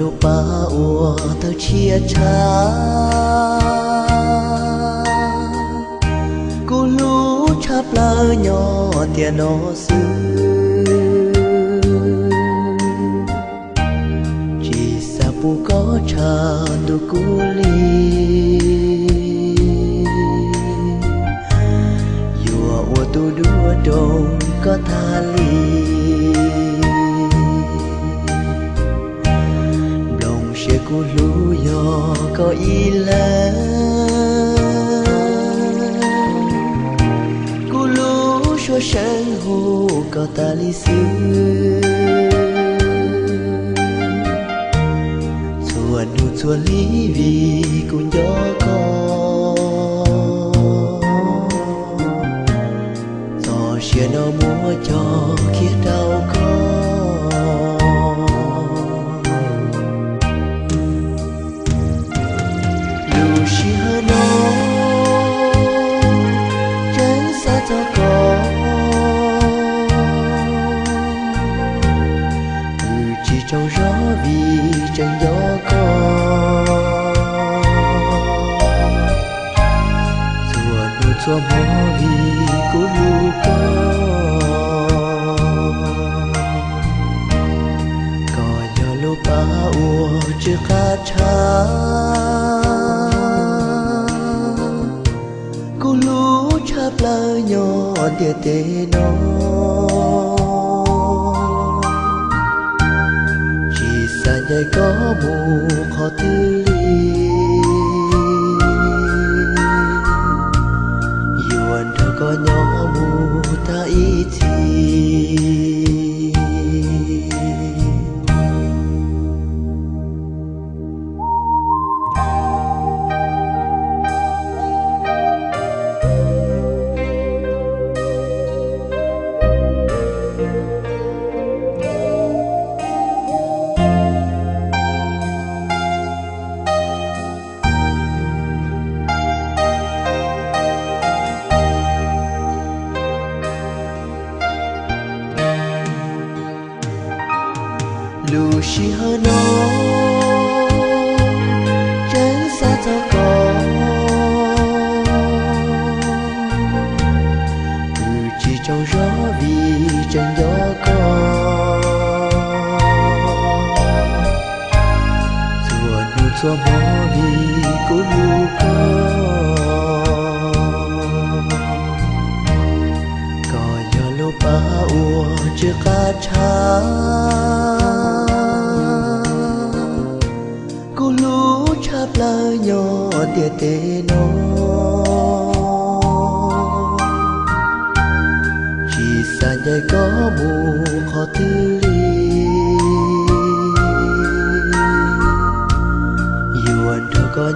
Lub pab uas tawg tshiab tshaj, kuv hlub tshaj plaws nyob tiam no xwb. Tsis xav pub koj tshaj ntuj kuv li, yuav ua tus duab rau koj tag li. Nplooj siab kuv hlub yog koj ib leeg, kuv lub suab seev hu koj tas li xwb. Txhua hnub txhua hli vim kuv nco koj, txoj sia no muab coj khiav rau koj. Lub sij hawm no tseem xav txog koj, tsis tsaug zog vim tseem nco koj. Txhua hnub txhua hmo vim kuv hlub koj, koj yog lub pab uas tsw qab tshaj, kuv hlub tshaj plaws nyob ntiaj teb no. Tsis xav ncaim koj mus qhov twg li, yuav nrog koj nyob mus tag ib txhis. Lub sij hawm no tseem xav txog koj, tsis tsaug zog vim tseem nco koj. Txhua hnub txhua hmo vim kuv hlub koj, koj yog lub pab uas tsw qab tshaj, kuv hlub tshaj plaws nyob ntiaj teb no. Tsis xav ncaim koj mus qhov twg li, yuav nrog koj